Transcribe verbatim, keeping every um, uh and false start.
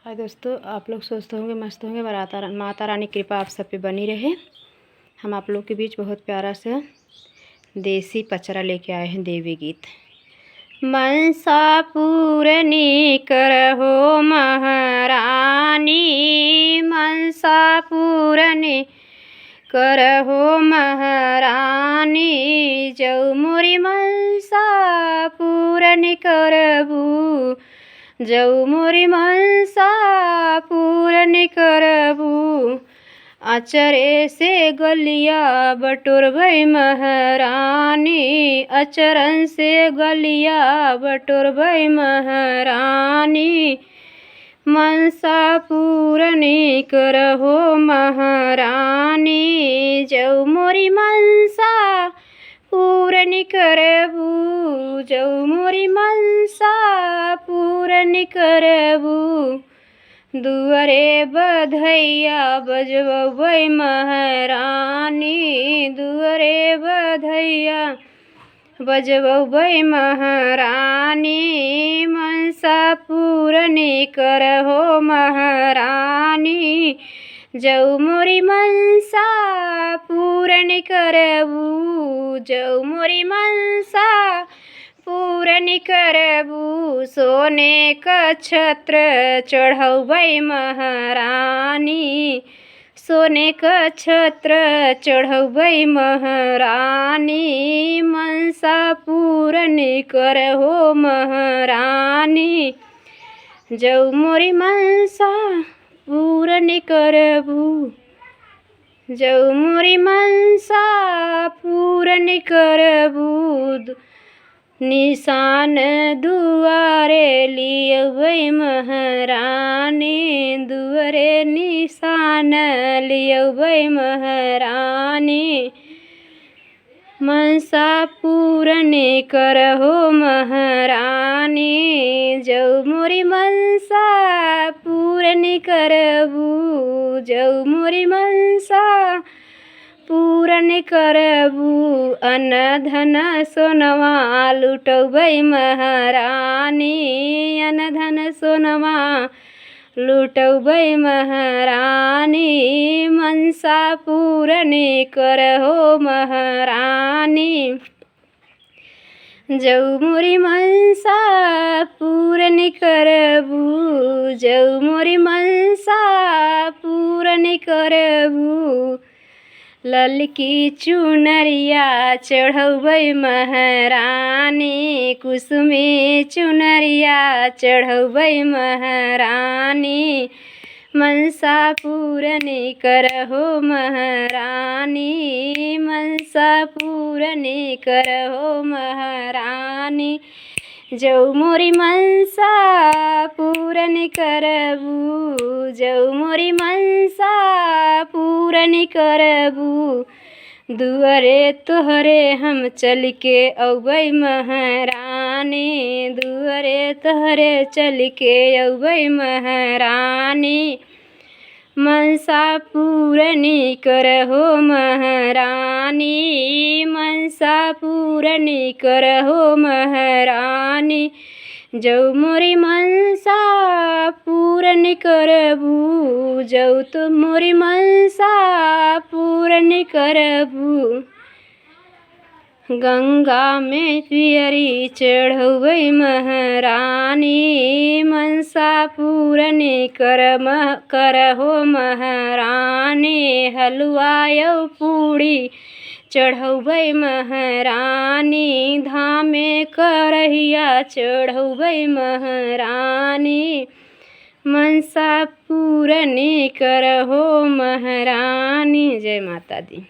हाय दोस्तों, आप लोग स्वस्थ होंगे, मस्त होंगे। माता, माता रानी कृपा आप सब पे बनी रहे। हम आप लोग के बीच बहुत प्यारा सा देसी पचरा लेके आए हैं, देवी गीत। मनसा पूरनी करहो महारानी, मनसा पूरनी करहो महारानी, जौ मोरी मनसा पूरन करबू, जौ मोरी मनसा पूरन करबू। अचरे से गलिया बटोरबै महारानी, अचरन से गलिया बटोरबै महारानी। मनसा पूरनी करहो महारानी, जौ मोरी मनसा पूरनी करबू, जौ मोरी मनसा पूरनी करबू। दुअरे बधैया बजबौबै महारानी, दुअरे बधैया बजबौबै महारानी, मनसा पूरनी करहो महारानी। जौ मोरी मनसा पूरनी करबू, जौ मोरी मनसा पूरनी करबू। सोने क छत्र चढ़ौबै महारानी, सोने क छत्र चढ़ौबै महारानी, मनसा पूरन करहो महारानी। जौ मोरी मनसा पूरन करबू, जौ मोरी मनसा पूरन करबू। निसान दुआरे लियौबै महारानी, दुआरे निसान लियौबै महारानी। मनसा पूरन करहो महारानी, जौ मोरी मनसा पूरन करबू, जौ मोरी मनसा पूरन करबू। अन धन सोनवा लुटौबै महारानी, अन धन सोनवा लुटौबै महारानी, मनसा पूरन करहो महारानी। जौ मोरी मनसा पूरन करबू, जौ मोरी मनसा पूरन करबू। ललकी चुनरिया चढ़ौबै महारानी, कुसुमी चुनरिया चढ़ौबै महारानी। मनसा पूरन करहो महारानी, मनसा पूरन करहो महारानी। जौ मोरी मनसा पूरन करबू, जौ मोरी मनसा पूरन करबू। दुअरे तोहरे हम चलिके अउबै महारानी, दुअरे तोहरे चलिके अउबै महारानी। मनसा पूरन करहो महारानी, मनसा पूरन करहो महारानी। जौ मोरी मनसा पूरन करबू, जौ तो मोरी मनसा पूरन करबू। गंगा में पियरी चढ़ौबै महारानी, मनसा पूरन कर म-, करहो महारानी। हलुआ अउ पूड़ी चढ़ौबै महारानी, धामे करहिया चढ़ौबै महारानी। मनसा पूरन करहो महारानी। जय माता दी।